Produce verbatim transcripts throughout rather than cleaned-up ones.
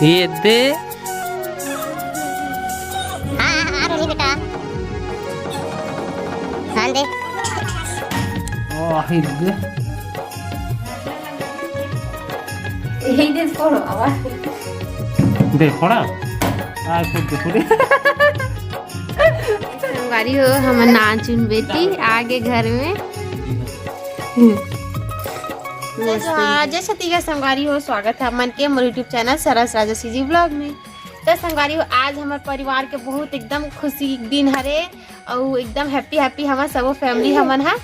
ये दे। हाँ, हाँ, हाँ, रोनी बेटा। हाँ, दे। ओ, हे दे। यही दे, फोड़ो, आवाज। दे, फोड़ा। आ, फोड़ दे, फोड़ दे। संगवारी हो, हमर नानचुन बेटी आगे घर में। जय जोहार, जय छत्तीसगढ़ संगवारी हो, स्वागत है आप मन के मोर YouTube चैनल सरस राजा सीजी ब्लॉग में। तो संगवारी हो, आज हमर परिवार के बहुत एकदम खुशी दिन हरे, अउ एकदम हैप्पी हैप्पी हमर सबो फैमिली हमन हा।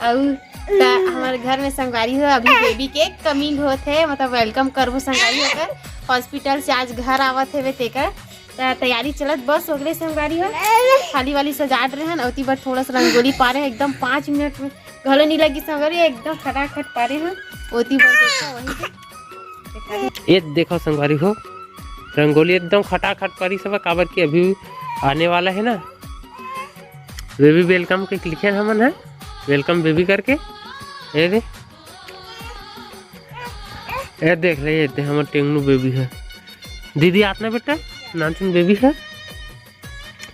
अउ त हमर घर में संगवारी हो, अभी बेबी के कमिंग होत हे, मतलब वेलकम करबो संगवारी हो, ओकर हॉस्पिटल से आज घर आवत हेवे तेकर। त तैयारी चलत बस ओकरे संगवारी हो, थाली वाली सजात रहन, ओती बर थोड़ा सा रंगोली पारे हन, एकदम पाँच मिनट में घलो नहीं लगी संगवारी, एकदम फटाफट पारे हन, ओती बर देखो वही से। ये देखो संगवारी हो, रंगोली एकदम खटाखट पारी सब, काबर कि अभी आने वाला है ना बेबी वेलकम के लिखे हमन है, वेलकम बेबी करके। ये दे, ये देख ले, ये दे हमर टेंगनू बेबी है। दीदी आतना बेटा, नानचुन बेबी है।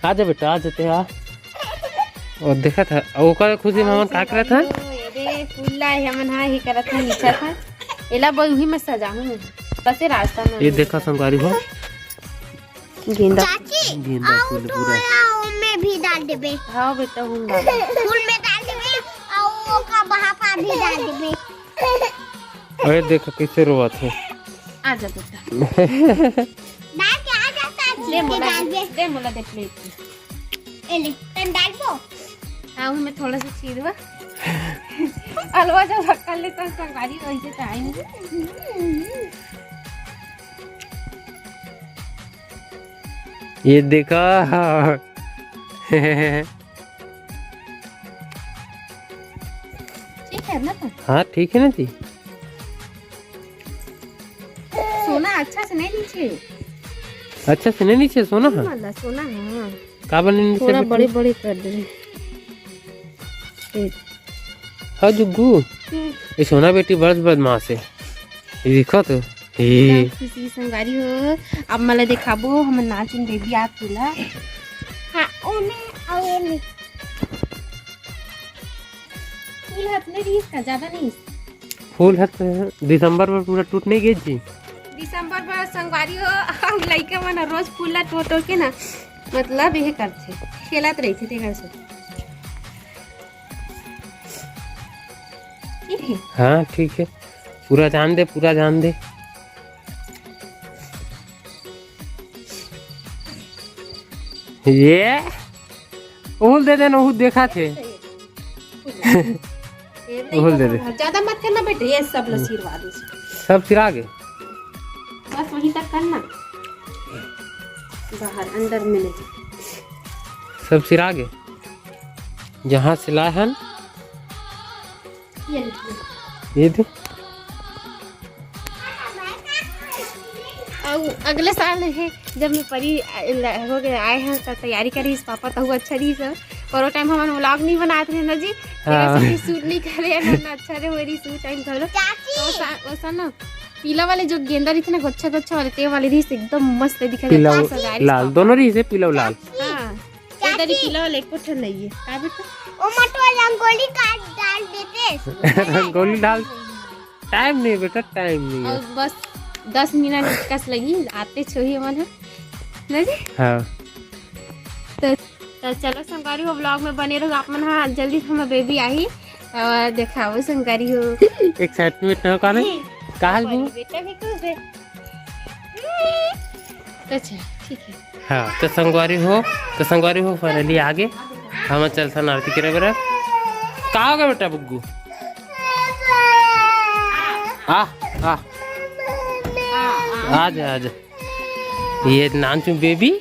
आ जा बेटा, आ जाते आ। और देखत है, और ओकर खुशी में हमन का करत है? ये दे फूल ला, हमन हा ही करत है, नीचा था। एला बस उही में सजाहूं, बस ये रास्ता में ये देखा संगवारी हो। गेंदा। चाची, गेंदा आउ फूल पूरा। थोड़ा ओमे भी डाल देबे। हाँ बेटा, हूँ डाल। फूल में डाल देबे, आउ ओका बहापा भी डाल देबे। अरे देखो कैसे रोवत है। आ जा बेटा। डाल के आ जा चाची, ले मोला डाल दे, दे। दे मोला दे प्लेट में। ए ले, तन डालबो। हाँ, उनमें थोड़ा सा छीलवा। अलवा जब रखल ले तब संगवारी वैसे तो आई नहीं। ये देखा। ठीक है ना तो? हाँ, ठीक है ना जी। सोना अच्छा से नहीं नीचे। अच्छा से नहीं नीचे सोना है? वाला सोना है। का बने नीचे थोड़ा बेटी? बड़े बड़े कर दे। हाँ जुग्गू, हम्म। ये सोना बेटी बड़ बदमाश है। ये देखो तो, हे। एकदम खुशी संगवारी हो। अब मला देखाबो हमर नानचुन बेबी आत हे ला। हाँ, ओमे, अउ ओमे। फूल हाथ में रहीस का, ज्यादा नहीं। फूल हाथ दिसंबर में पूरा टूट नहीं गए जी। दिसंबर में संगवारी हो, हम लइका मन रोज फूल ला टो टो के ना, मतलब ये करथे, खेलत रहिथे तेकर से। ठीक है। हाँ ठीक है, पूरा जान दे, पूरा जान दे। ये ओहू ल दे देना, ओहू देखा थे। ये नहीं ओहू ल दे दे। ज्यादा मत करना बेटे, ये सब ल सिरवा दे। सब सिरा गे। बस वहीं तक करना, बाहर अंदर में नहीं। सब सिरा गे, जहाँ से लाए हन। ये देखिए। ये दे। अउ अगले साल है, जब मैं परी आ-, ल-, हो गए, आए हैं, तो तैयारी करी इस पापा, तो अच्छा रही सर। पर वो टाइम हमन व्लॉग नहीं बनाते थे ना जी, हाँ। तेरा से शूट नहीं करे, ना, ना अच्छा रहे, वही शूट टाइम करो। चाची। तो सा-, वो सा ना, पीला वाले जो गेंदा रही थे ना, गुच्छा गुच्छा वाले, ते वाले रही एकदम मस्त दिखा पीला था, सजा रही लाल, पापा। दोनों रही से पीला लाल। हाँ। चाची। इधर ही पीला वाला एको ठन नहीं है। का बेटा? ओ मटवा रंगोली का डाल देते। रंगोली डाल। टाइम नहीं बेटा, टाइम नहीं है। और बस दस मिनट कस लगी, आते छोही मन है। ना जी? हाँ। तो, तो चलो संगवारी हो, व्लॉग में बने रहो आप मन। हाँ, जल्दी हमर बेबी आही। और देखाओ संगवारी हो। एक्साइटमेंट हो का नहीं? का हाल बनी बू? बेटा भी खूब है। अच्छा, ठीक है। हाँ, तो संगवारी हो, तो संगवारी हो, finally आगे हम चलथन आरती करे बर। का हो गया बेटा बुग्गू? आ, आ। आ जा, आ जा। ये नानचुन बेबी,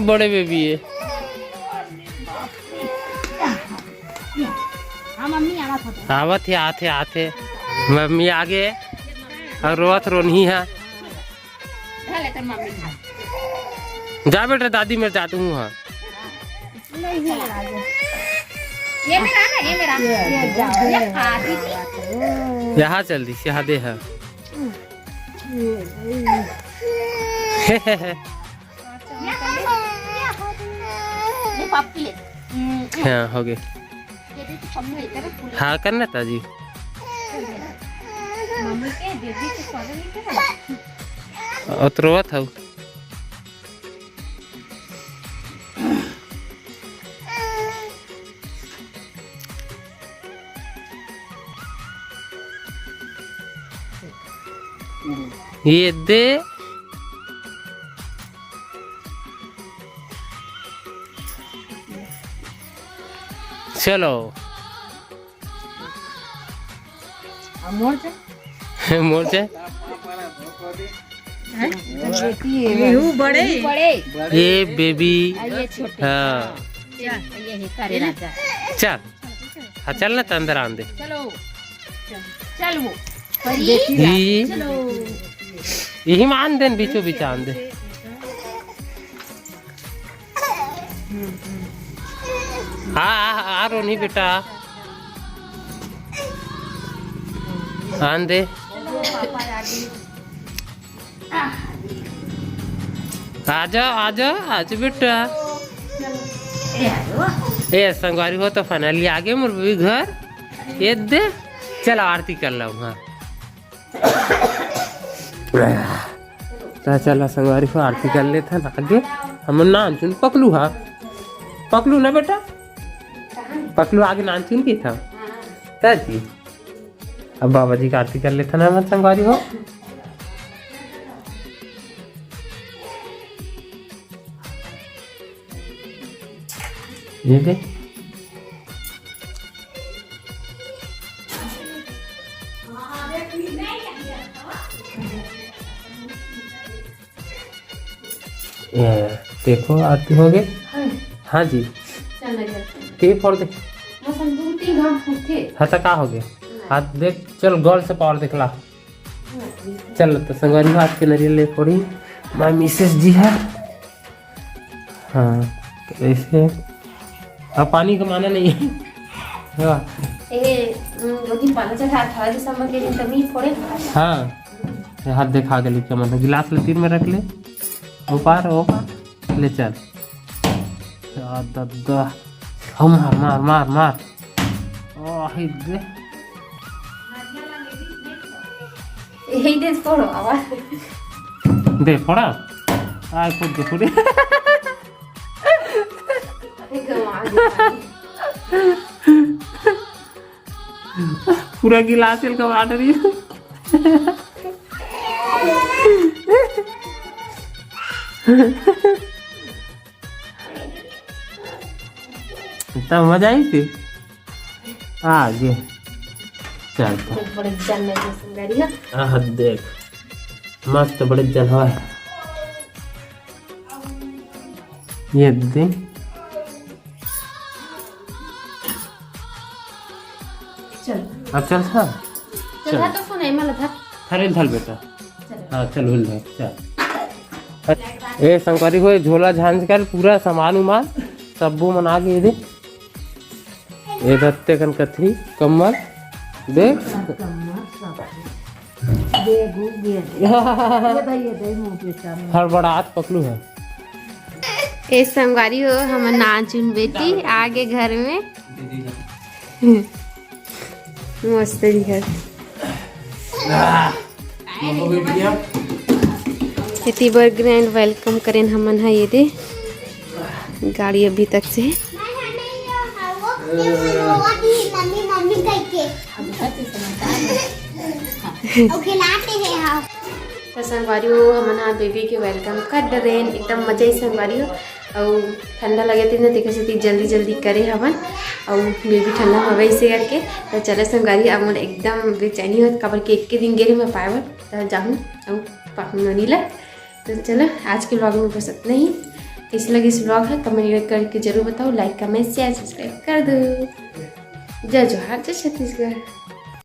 बड़े बेबी है। हाँ, मम्मी आवत होते। आवत है, आते, आते। मम्मी आगे और रोवत रोनही है। जा बेटा, दादी मेरे जात हूँ, हाँ। ये मेरा ना, ये मेरा। ये खा, दीदी। यहाँ चल दी, यहाँ दे है। ये पापी ले। हम्म, हाँ, हो गए। ये दे तो पन्नू इधर है, पूरा। हाँ, करना ताजी। मम्मी के बेबी के स्वागत नहीं करा। और तो रोवत हऊ। ये दे। चलो। मोर जा। मोर जा। हैं? बेटी है। ये हूँ बड़े। बड़े। ये बेबी। आ, ये छोटे। हाँ। ये, ये है, करे राजा। चल। हाँ, चल ना, त अंदर आन दे। चलो। चल वो। परी। ई। चलो। यही मान देन, बीचों बीच आन दे। आ, आ, आ, रोनी बेटा। आन दे। आजा, आजा, आजा बेटा। ए, संगवारी हो, तो finally आगे मोर भी घर। ये दे। चल, आरती कर लो, हाँ। त चला संगवारी हो, आरती कर लेथन आगे। हमन नानचुन पकलू हा, पकलू ना बेटा, पकलू आगे नानचुन की था। त जी, अब बाबा जी का आरती कर लेथन हमन संगवारी हो। ये दे। ये देखो, आरती हो गई। हाँ। हाँ जी। चल ना, चल। के फोड़ दे। बस हम दो तीन घाट फूटे। हाँ, तो का हो गया? हाँ, देख, चल, गौर से पावर दिखला। चल, तो संगवारी, आज के नरियल ले फोड़ी, माय मिसेस जी है। हाँ, ऐसे। अब पानी का माना नहीं है। हाँ। ए, उम, वो दिन पाना चढ़ा, अठारह दिसंबर के दिन तभी फोड़े। हाँ। ये हाथ देखा गली के, मतलब, गिलास ले तीर में रख ले। वो पार, वो पार। ले चल। आ, दद्दा। हम मार, मार, मार, मार। ओ, हे दे। यही दे, फोड़ो, आवाज। दे, फोड़ा। आय, फूट दे, फूट दे। पूरा गिलास इनका वाटर ही। इतना मजा आई थी। आगे। चल तो। बड़े जन में जैसे गाड़ी है। आह, देख। मस्त बड़े जन हवा है। ये दे। चल। अब चल था। चल, चल। था तो सुनाई मला था। अरे धल बेटा। चल। हाँ, चल, हुल धर, चल। ए, संगवारी हो, झोला झांझ कर पूरा सामान उमान सब्बो मन आ गए दे। ए धत्ते कन कथरी, कम्मल, देख। दे गु, दे दे। ये भाई, ये दे मुंह पे सामने। हड़बड़ात पकलू है। ए संगवारी हो, हमर नानचुन बेटी आगे घर में। मस्त दिखत। आह, मम्मी बैठ गया। एती बर grand welcome करेन हमन ह, ये दे गाड़ी अभी तक से। मम्मी, मम्मी कह के। ओके, लाते हैं हम। त संगवारी हो, हमन ह बेबी के welcome कर डरेन, एकदम मजा ही संगवारी हो। अउ ठंडा लगे थे ना, तेकर सेती जल्दी जल्दी करे हवन। अउ बेबी ठंडा हवे इसे करके। त चलो संगवारी, अब मोला एकदम बेचैनी होत, काबर के एक्के दिन गे रहे मैं पाए बर, त जाहूँ अउ पाहूँ नोनी ला। त चलो, आज के vlog में बस इतना ही। कैसे लगे इस vlog है, comment करके जरूर बताओ, like, comment, share, subscribe कर दो। जय जोहार, जय छत्तीसगढ़।